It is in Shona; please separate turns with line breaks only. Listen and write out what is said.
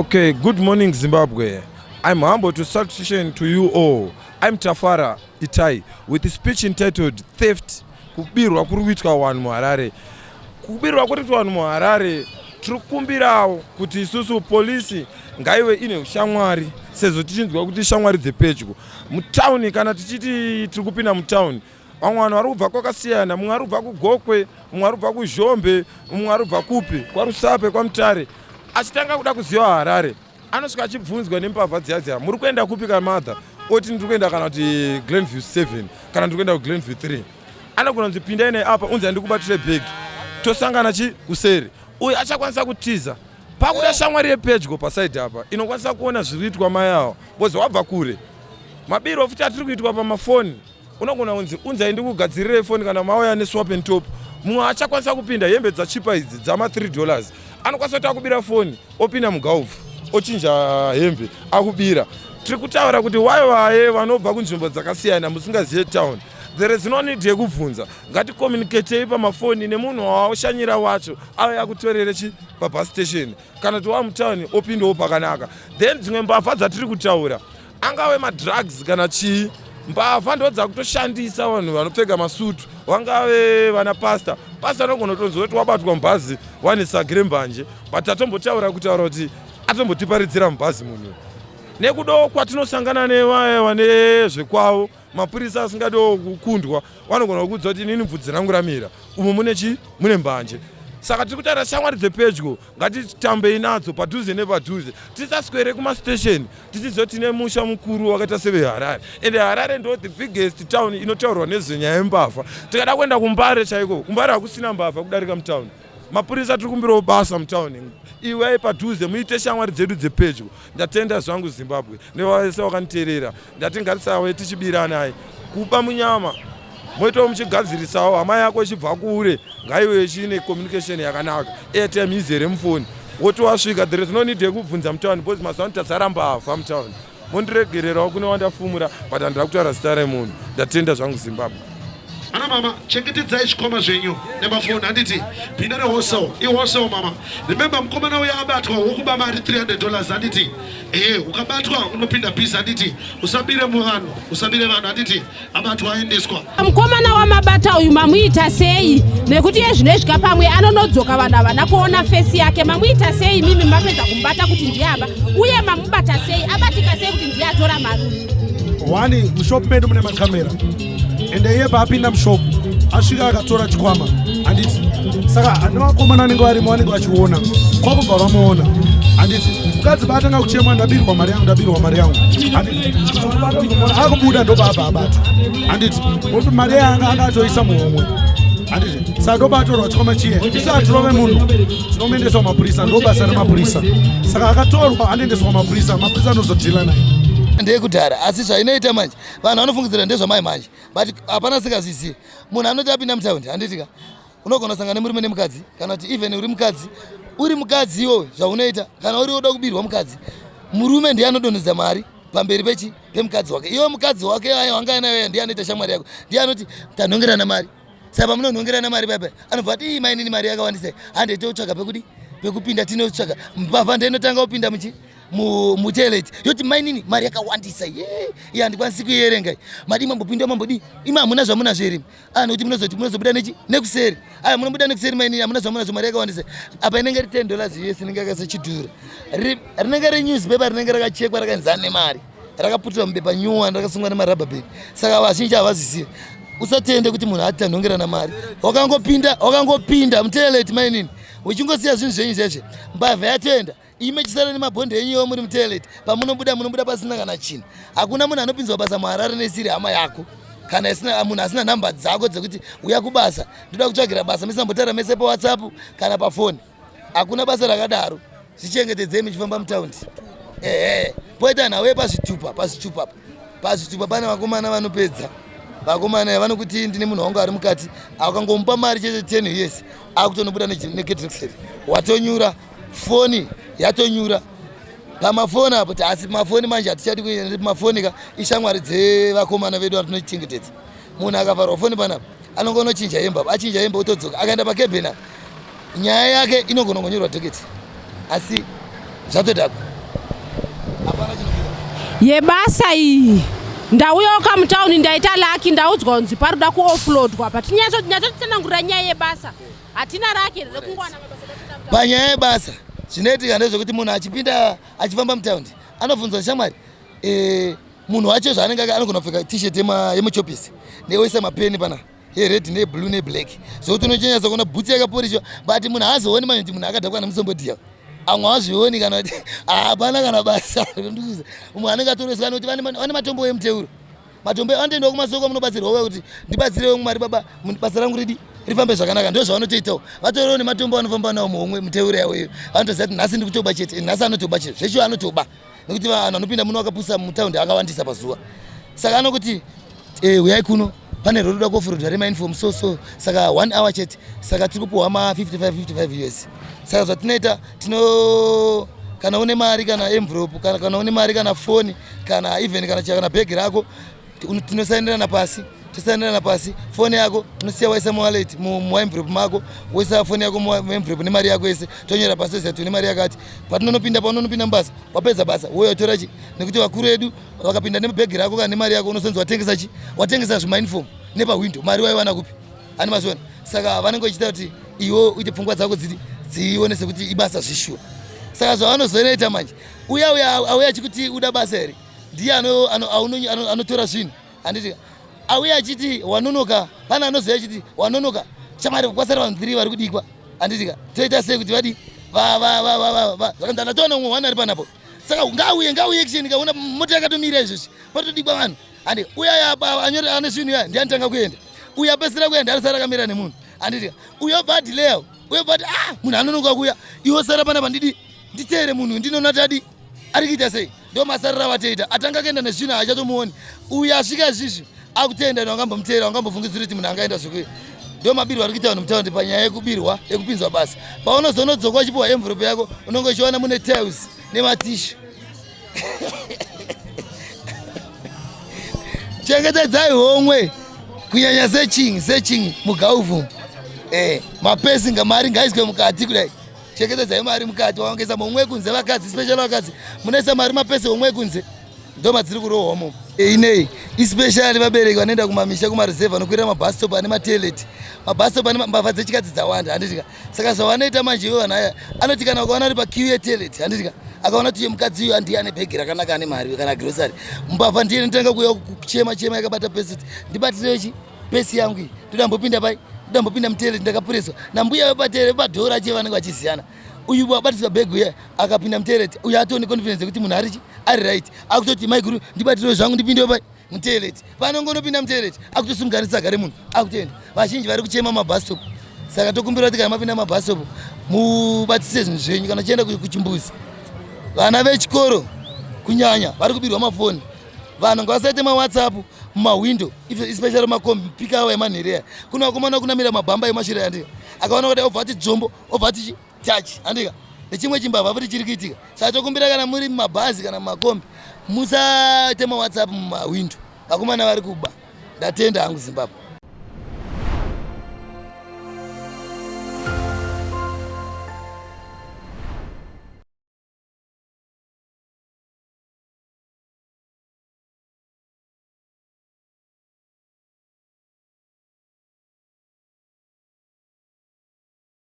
Okay, good morning, Zimbabwe. I'm humble to salutation to you all. I'm Tafara Itai with a speech entitled Theft, kubirwa kuri kuitwa vanhu muHarare. Kubirwa kuri kuitwa vanhu muHarare, tiri kukumbirawo kuti isusu polisi ngaive ine ushamwari, sezvo tichinzwa kuti shamwari dzepedyo mutauni. Kana tichiti tiri kupinda mutauni, vamwe vanhu vari kubva kwakasiyana. Mumwe ari kubva kuGokwe, mumwe ari kubva kuZhombe, mumwe ari kubva kupi, kwaRusape, kwaMutare, achitanga kuda kuziva Harare. Anosvika achibvunzwa nembavha dziya dziya, "Muri kuenda kupi kamadha?" Oti, "Ndiri kuenda," kana kuti Glenview 7, kana "Ndiri kuenda kuGlenview 3." Anogona kunzi, "Pindai neapa, unzi handikubatire bhegi, tosangana chi kuseri." Uyu achakwanisa kutiza. Pakuda shamwari yepedyo pasaidhi apa inokwanisa kuona zviri kuitwa mai avo, because wabva kure. Mabiro futi atiri kuitwa pamafoni, unogona kunzi, "Unzai ndikugadzirire foni," kana mauya neswap and top. Mumwe achakwanisa kupinda hembe dzachipa idzi dzama$3, anokwanisa kuti akubira foni, opinda mugaufu, ochinja hembe, akubira. Tiri kutaura kuti wai vaye vanobva kunzvimbo dzakasiyana musingazive town, there is no need yekubvunza. Ngaticommunicatei pamafoni nemunhu wawashanyira wacho, auya akutorere chi pabus station, kana kuti wamutauni opindawo pakanaka. Then dzimwe mbavha dzatiri kutaura, angave madrugs kana chii, mbavha ndo dzakutoshandisa vanhu vanopfeka masutu, vangave vana pasta. Pasta anogona kutonzwa kuti wabatwa mubhazi wane sagi rembanje, but atombotaura kutaura kuti atombotiparidzira mubhazi munhu. Nekudawo kwatinosangana nevaya vane zvekwavo, mapurisa asingadiwo kukundwa, vanogona kuudza kuti, "Inini bvudzi rangu ramira umo, mune chi mune mbanje." Saka tiri kutaura shamwari dzepedyo, ngatitambei nadzo padhuze nepadhuze, tisaswere kumastation tichiziva tine musha mukuru wakaita seveHarare. Ende Harare ndo the biggest town inotaurwa nezvenyaya yembavha. Tikada kuenda kuMbare chaiko, kuMbare hakusina mbavha kudarika mutauni. Mapurisa, tiri kumbirawo basa mutauni, iwai padhuze, muite shamwari dzedu dzepedyo. Ndatenda zvangu, Zimbabwe, nevese vakanditeerera. Ndati ngatisave tichibiranai, kuba munyama moitawo muchigadzirisawo. Hama yako ichibva kure, ngaiwe ichine communication yakanaka, airtime izere mufoni, woti wasvika, there is no need yekubvunza mutauni, because mazuva ano tazara mbavha mutauni. Mondiregererawo kune wandafumura, but handida kutaura zita remunhu. Ndatenda zvangu, Zimbabwe.
Ana mama, chengetedzai zvikwama zvenyu nemafoni, handiti? Pinda nehosel, ihosel. Mama, remember, mukomana uyo abatwa wokuba mari $300, handiti? Ehe, ukabatwa unopinda peace, handiti? Usabire muvanhu, usabire vanhu, handiti? Abatwa, aendeswa.
Mukomana wamabata uyu mamuita sei? Nekuti iye zvinoizvika pamwe anonodzoka, vanhu havana kuona face yake. Mamuita sei mimi mapedza kumubata kuti ndiye aba? Uye mamubata sei? Abatika sei kuti ndiye atora mari uyu?
One, mushopu medu mune makamera, ende iye paapinda mushopu, asvika akatora chikwama, handiti? Saka nevakomana vanenge varimo vanenge vachiona, kwakubva vamuona, handiti? Mukadzi paatanga kuchema, "Ndabirwa mari yangu, ndabirwa mari yangu," handiti? Akubuda, ndopaabva abatwa, handiti? Kuti mari yanga anga atoisa muhomwe, handiti? Saka ndopatorwa chikwama chiye. Isu hatirove munhu, tinomuendesa kumapurisa, ndo basa remapurisa. Saka akatorwa, anoendeswa kumapurisa, mapurisa anozodhila naye.
Ndeyekudhara, asi zvainoita manje, vanhu vanofungidzira ndezvamai manje, but hapana singazvizivi. Munhu anoti apinda mutaundi, handiti ka, unogona kusangana nemurume nemukadzi, kana kuti even uri mukadzi, uri mukadzi iwowe, zvaunoita kana uri uda kubirwa mukadzi, murume ndiye anodonhedza mari pamberi pechi pemukadzi wake. Iwe mukadzi wake ayo wanga anayo, ndiye anoita shamwari yako, ndiye anoti, "Tanhongerana mari." Saka pamunonhongerana mari paipai, anobva ati, "Ii, mainini, mari yakawandisa, handei totsvaga pekudi pekupinda." Tinotsvaga mbavha, ndeinotanga kupinda muchi mutoilet, yoti, "Mainini, mari yakawandisa ye, iye handikwanisi kuierenga. Madi mambopinda, mambodi imi, hamuna zvamunazvo here?" Ah, nokuti munozoti munozobuda nechi nekuseri. Aya munobuda nekuseri, mainini, hamuna zvamunazvo, mari yakawandisa. Apa inenge iri $10 yese, inenge yakasechidhura, rinenge renewspaper, rinenge rakachekwa, rakaenzana nemari, rakaputirwa mubepa nyuwani, rakasungwa nemarubber band. Saka vazhinji havazvizivi. Usatende kuti munhu ati tanhongerana mari. Wakangopinda, wakangopinda mutoilet, mainini, uchingosiya zvinhu zvenyu zvezve, mbavha yatoenda. Ime chisara nemabhondi enyu iwo muri mutoilet. Pamunobuda, munobuda pasina kana chinhu. Hakuna munhu anopinzwa basa muHarare nesiri hama yako, kana isina munhu asina nhamba dzako dzekuti, "Uya kubasa, ndoda kutsvagira basa," misambotaura mese paWhatsApp kana pafoni. Hakuna basa rakadaro. Zvichengetedzei muchifamba mutaundi. Ehe, poita nhau yepazvitupa. Pazvitupa, pazvitupa pane vakomana vanopedza. Vakomana vanokuti, "Ndine munhu wangu ari mukati." Akangomupa mari chete, 10 years, akutonobuda nekedrexel, watonyura foni, yatonyura pamafoni apo. Asi mafoni manje hatichadi kuenda mafoni ka, ishamwari dzevakomana vedu vatinochengetedza. Munhu akavharwa foni panapa, anonga unochinja hembe, achinja hembe, otodzoka, akaenda pakebhena, nyaya yake inogona kunyorwa docket, asi zvatodhakwa.
Yebasa iyi ndauyawo kamutauni, ndaita lucky, ndaudzwa kunzi parikuda kuoffloadwa pa. Tinyatsotitsanangurira nyaya yebasa. Hatina lucky rekungowana mabasa patina mutauni.
Panyaya yebasa, zvinoitika ndezvekuti munhu achipinda, achifamba mutaundi, anobvunzwa shamwari. Munhu wacho zvaanenge anogona kupfeka T-shirt yemuchopisi neoisa mapeni pana yered neblue neblack, zvokuti unochenyaza kuona bhutsi yakaporishwa, but munhu haazooni manje kuti munhu akadhakwa nemusombodhiya. Amwe haazvioni kana kuti hapana kana basa. Umwe anenge atoreswa nekuti vane matombo emuteuro, matombo anotoendawo kumasoko, munobatsirwa uya kuti ndibatsirewo Mwari baba, basa rangu ridi rifambe zvakanaka. Ndo zvavanotoitawo, vatorewo nematombo vanofamba nawo muhomwe, muteuro yavo iyo. Vanotoziva kuti nhasi ndikutoba chete, nhasi anotoba chete, zveshuwa anotoba, nekuti vanhu vanopinda muno vakapusa mutaundi akawandisa pazuva. Saka anokuti, "Uyai kuno, pane rori roda kuoffloadwa remauniform so so, saka one hour chete, saka tiri kupiwa ma 55 55 US. Saka zvatinoita, tino kana une mari kana envelope, kana une mari kana foni kana even kana bhegi rako, tinosainirana pasi, tosainirana pasi. Foni yako unosiya waisa muwallet, muenvelope mako, woisa foni yako muenvelope nemari yako yese, tonyora pasi, toziva kuti une mari yakati. Patinonopinda, paunonopinda mubasa, wapedza basa, wouya utora chi, nekuti vakuru edu vakapinda nebhegi rako kana nemari yako, unosonzi watengesa chi, watengesa zvimauniform nepahwindo. Mari waiwana kupi? Hani mazviona? Saka vanenge vachiita kuti iwe uite pfungwa dzako dzidi dzione sekuti ibasa zvishuwa. Saka zvavanozonoita manje, uya uya auya achikuti uda basa here, ndiye anotora zvinhu, handiti? Auya achiti wanonoka, pane anozoya achiti wanonoka shamwari, kwasara vanhu 3 vari kudikwa, handitika? Toita sei kuti vadi zvakanzi ndatoona umwe one ari panapo, saka ngauye, ngauye action. Kaona mota yakatomira izvozvi, patodikwa vanhu, handi? Uya anyore ane zvinhu ya ndiye anotanga kuenda, uyu apedzisira kuenda arisara akamira nemunhu, handitika? Uyo obva adhileya, uyo obva ati, "Ah, munhu anonoka kuuya, iwe sara panapa, ndidi nditeere munhu, ndinoona tadi ari kuita sei." Ndo masarira vatoita. Atanga kuenda nezvinhu haachatomuoni. Uyu asvika izvizvi akutenda, wangambomuteera, wangambofungidzira kuti munhu angaenda zvekuya. Ndo mabirwa ari kuita vanhu mutaundi panyaya yekubirwa, yekupinzwa basa. Paunozonodzoka uchipiwa envelope yako, unonge uchiwana mune tiles nematishu. Chengetedzai homwe, kunyanya searching, searching mugaufu. Mapesi ngamari ngaiswe mukati kudai. Chengetedzai mari mukati. Waongeza homwe kunze, vakadzi, special vakadzi, munoisa mari mapesi, homwe kunze, ndo madziri kurohwa mo. Inei especially vabereki vanoenda kumamisha, kumareserve, vanokwira mabus stop ane matoilet, mabus stop ane mbavha dzechikadzi dzawanda, handitika? Saka zvavanoita manje ivo vanhu aya, anoti kana ukaona ari paqueue yetoilet, handitika, akaona kuti mukadzi uyu andiye ane bhegi rakanaka, ane mari kana grocery, mbavha ndiye inotanga kuuya kuchema chema yakabata pesi kuti, "Ndibatirechi pesi yangu iyi, ndodambopinda pai, ndodambopinda mutoilet, ndakapureswa nambuya vepatere padhora." Che vanenge vachiziyana. Uyu wabatiswa bhegi uya akapinda mutoilet, uyu atone confidence yekuti munhu arichi ari right, akutoti, "Maiguru, ndibatirewo zvangu ndipinde pai mutoilet." Panongonopinda mutoilet, akutosimukanisa agare munhu akutenda. Vazhinji vari kuchema mabus stop. Saka tokumbira kuti kana mapinda mabus stop, mubatise zvinhu zvenyu. Kana uchienda kuchimbuzi, vana vechikoro kunyanya vari kubirwa mafoni. Vanhu ngavasaite maWhatsApp mumahwindo, especially makombi peak hour emanhereya. Kuna vakomana kunamira mabhamba emashure, andika? Akaona kuti obva ati dzvombo, obva ati touch, andika? Nechimwe chimbavha futi chiri kuitika. Saka tokumbira, kana muri mumabhazi kana mumakombi, musaite maWhatsApp mumahwindo, vakomana vari kuba. Ndatenda hangu, Zimbabwe.